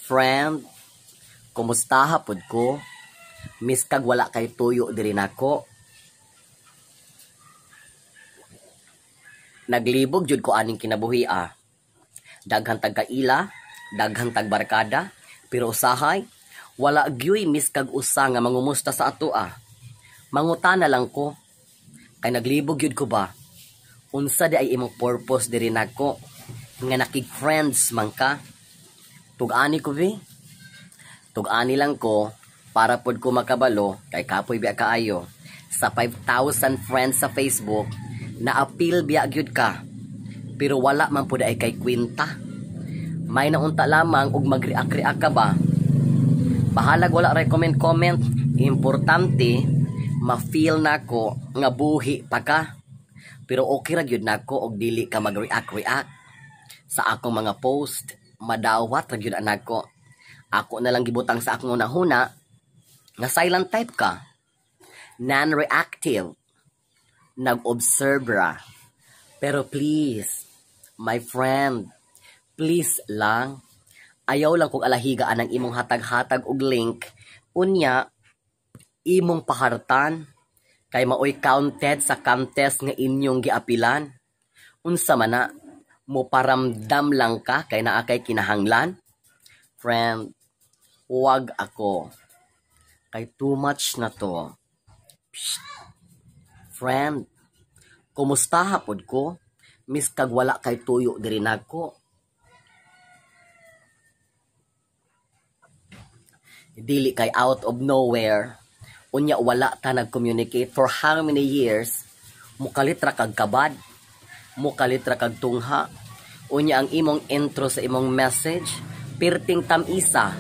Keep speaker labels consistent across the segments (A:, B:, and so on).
A: Friend, kumustaha pod ko? Miskag wala kay tuyo diri nako. Naglibog jud ko aning kinabuhi ah. Daghan tag kaila, daghan tag barkada, pero usahay wala gyuy miskag usa nga mangumusta sa ato ah. Mangutana lang ko kay naglibog gyud ko ba? Unsa di ay imong purpose diri nako nga nakig-friends man ka? Tug-ani ko bi. Tug-ani lang ko para pod ko makabalo kay kapoy biya kaayo. Sa 5,000 friends sa Facebook, na-appeal biya gyud ka. Pero wala man pud ay kay kwenta. May naunta lamang og mag-react-react ka ba? Bahalag wala recommend comment, importante ma-feel nako nga buhi pa ka. Pero okay ra gyud nako og dili ka mag-react-react sa akong mga post, madawat ra gyud nako. Ako na lang gibutang sa akong hunahuna nga silent type ka. Non-reactive. Nag-observe ra. Pero please, my friend, please lang, ayaw lang kung alahigaan ang imong hatag-hatag og link, unya, imong pahartan, kay maoy counted sa contest nga inyong giapilan. Unsa man na, mo paramdam lang ka kay naa kay kinahanglan? Friend, wag ako. Kay too much na to. Psst. Friend, kumusta pod ko? Miskag wala kay tuyo diri nako. Dili kay out of nowhere. Unya wala ta nag-communicate for how many years? Mukalit ra kag kabad. Mukalit ra kag tungha. Unya ang imong intro sa imong message, pirting tamisa.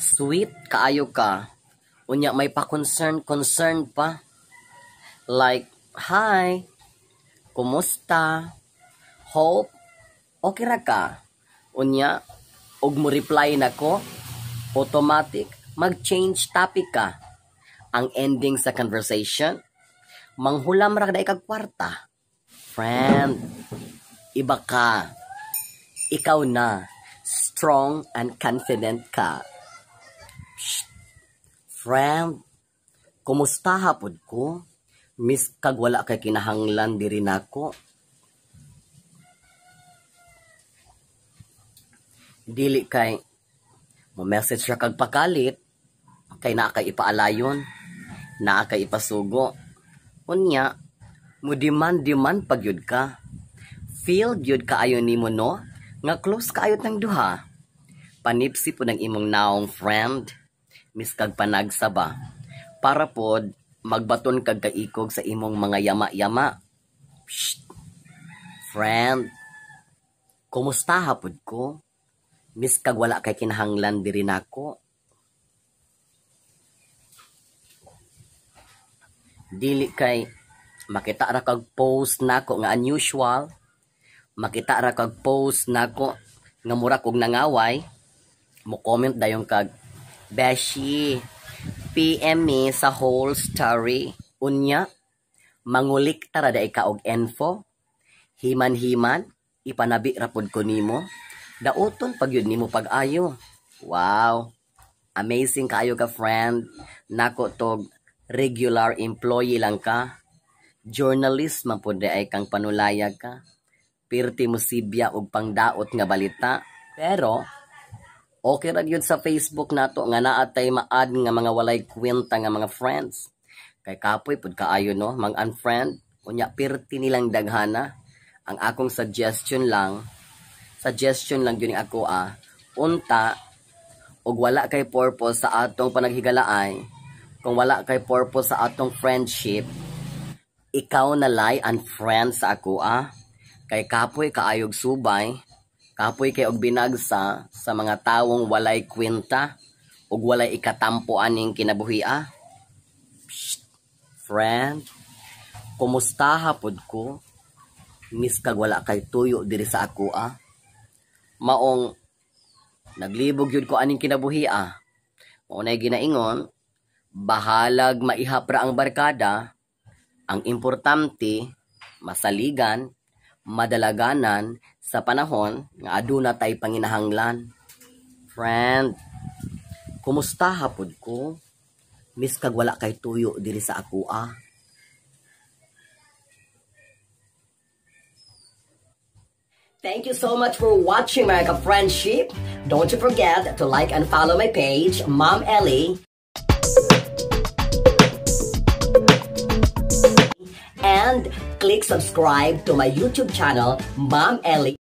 A: Sweet kaayo ka. Unya may pa-concern concern pa. Like, "Hi, kumusta? Hope, okay ra ka?" Unya, og mo reply nako, automatic, mag-change topic ka. Ang ending sa conversation, manghulam ra ka kag kwarta. Friend, iba ka. Ikaw na. Strong and confident ka. Psst. Friend, kumusta hapod ko? Miskag wala kay kinahanglan diri nako. Dili kay mo message ra kag pakalit kay naa kay ipaalayon, naa kay ipasugo. Unya mo demand demand pag yun ka. Feel gyud kaayo nimo no nga close kaayo tang duha. Panipsi pod ang imong naong, friend, miskag panagsa ba, para pod magbaton kag kaikog sa imong mga yama-yama. Psst. Friend, kumusta hapod ko? Miskag wala kay kinahanglan diri nako. Dili kay makita ra kag post nako nga unusual, makita ra kag post nako nga mura kog nangaway, mo comment dayon kag, "Beshi, PM me sa whole story." Unya, mangulik tara da ka og info. Himan-himan, ipanabi ra pod ko nimo. Dauton pag yun nimo pag-ayo. Wow. Amazing kaayo ka, friend. Nako tog regular employee lang ka. Journalist man pod ay kang panulayag ka. Pirti mo sibya og pangdaot nga balita. Pero okay ra gyud sa Facebook nato nga naa tay ma-add nga mga walay kwenta nga mga friends. Kay kapoy pud kaayo no, mang-unfriend, unya pirti nilang daghana. Ang akong suggestion lang gyud ako ah, unta og wala kay purpose sa atong panaghigalaay, kung wala kay purpose sa atong friendship, ikaw na lay unfriend sa ako ah. Kay kapoy kaayog subay, kapoy kay og binagsa sa mga tawong walay kwenta ug walay ikatampo aning kinabuhi ah. Psst. Friend, kumusta hapod ko? Miskag wala kay tuyo diri sa ako ah. Maong naglibog yun ko aning kinabuhi ah. Mao nay ginaingon, bahalag maihap ra ang barkada, ang importante masaligan, madalaganan sa panahon nga aduna tay panginahanglan. Friend, kumusta hapod ko? Miss kag wala kay tuyo diri sa ako ah. Thank you so much for watching, mga ka-friendship. Don't you forget to like and follow my page, Ma'am Ellie. And click subscribe to my YouTube channel, Ma'am Ellie.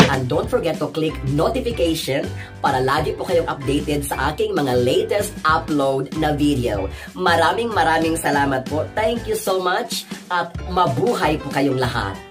A: And don't forget to click notification para lagi po kayong updated sa aking mga latest upload na video. Maraming maraming salamat po. Thank you so much at mabuhay po kayong lahat.